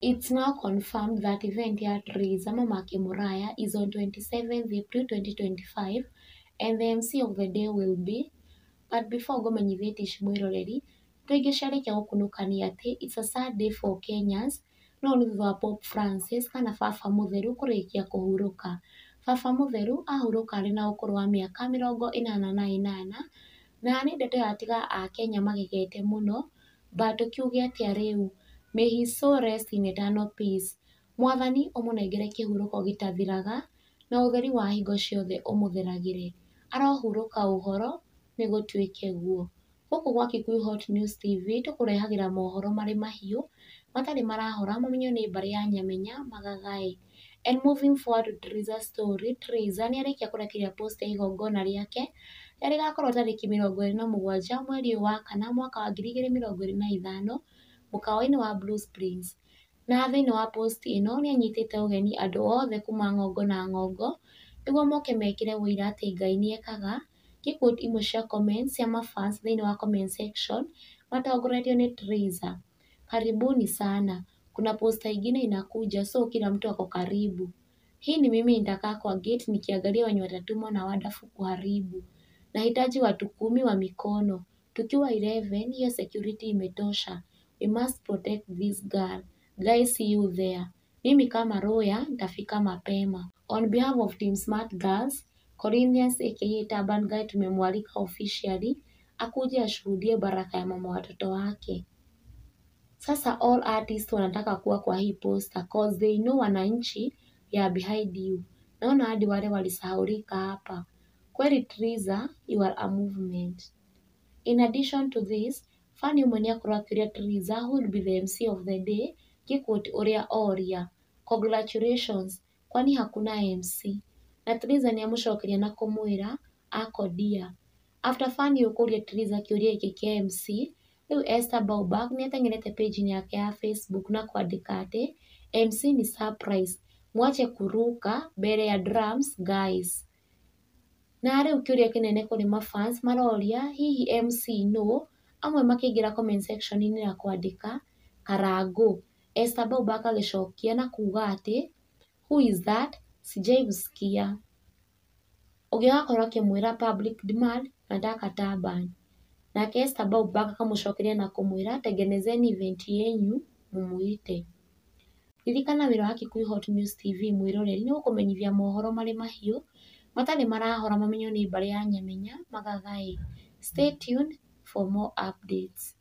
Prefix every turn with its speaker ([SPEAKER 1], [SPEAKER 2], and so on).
[SPEAKER 1] It's now confirmed that event ya Triza Mamake Muraya is on 27th April 2025 and the MC of the day will be. But before ngũmenyithĩtie ici mwĩroreri, tũingĩ ciarĩkia gũkunũkania atĩ it's a sad day for Kenyans, no nĩ thutha wa Pope Francis kana Baba Mũtheru kũrĩkia kũhurũka. Baba Mũtheru ahurũka arĩ na ũkũrũ wa mĩaka 88, na nĩ ndeto yatiga akenya magegete mũno, but tũkiuge atĩa rĩu? May his soul rest in eternal peace. Mwathani ũmũnengere kĩhurũko gĩtathiraga na ũtheri wa hingo ciothe ũmũtheragĩre. Arohurũka ũhoro nĩ gũtuĩke guo. Gũkũ gwa Kikuyu Hot News TV tũkũrehagĩra mohoro marĩ mahiũ matarĩ marahora mamenywo nĩ mbarĩ ya Nyamenya Magagaĩ. And moving forward to Triza story, Triza nĩ arĩkia kũrekereria post ya igongona rĩake rĩrĩa rĩgakorwo tarĩki 27 mweri ũyũ wa kana mwaka wa 2025 mũkawa-inĩ wa Blue Springs. Na thĩinĩ wa post ĩno nĩ anyitĩte ũgeni andũ othe kuma ng'ongo na ng'ongo nĩguo moke mekĩre ũira atĩ Ngai nĩ ekaga. Ngĩ quote imwe cia comments cia mafans thĩinĩ wa comment section matongoretio nĩ Triza. Karibuni sana. Kuna posta ingine inakuja, so kila mtu ako karibu. Hii ni mimi nitakaa kwa gate nikiangalia wenye watatumwa na wadafu kuharibu. Nahitaji watu 10 wa mikono. Tukiwa 11, hiyo security imetosha. We must protect this girl. Guys, see you there. Mimi kama Roya nitafika mapema. On behalf of Team Smart Girls, Corinthians aka Taban Guy tumemwalika officially akuje ashuhudie baraka ya mama watoto wake. Sasa all artists wanataka kuwa kwa hii poster cause they know wananchi we are behind you. Naona hadi wale walisahaulika hapa. Kweli Triza, you are a movement. In addition to this, fan ũmwe nĩ akorwo akĩũria Triza who will be the MC of the day, ngĩ quote ũrĩa oria, "Congratulations, kwani hakuna MC?" Na Triza nĩ amũcokeria na kũmwĩra akodia. After fan ũyũ kũria Triza kĩũria gĩkĩ kĩa MC, rĩu Esther Baubak nĩ ateng'erete page yake ya Facebook na kwandĩka atĩ MC ni surprise, mwache kuruka mbere ya drums guys. Na rĩu kĩũria kĩnene kũrĩ mafans maroria hihi MC nũ, amwe makĩingĩra comment section-inĩ na kwandĩka Karangũ. Esther Baubak agĩcokia na kuga atĩ who is that, sijaimsikia. Ũngĩ agakorwo akĩmwĩra public demand, nataka Taban. Nake Esther Baubak akamũcokeria na kũmwĩra tengenezeni event yenyu mumuite. Ririkana wĩra wa Kikuyu Hot News TV mwĩroreri nĩ gũkũmenyithia mohoro marĩ mahiũ matarĩ marahora mamenywo nĩ mbarĩ ya Nyamenya Magagaĩ. Stay tuned for more updates.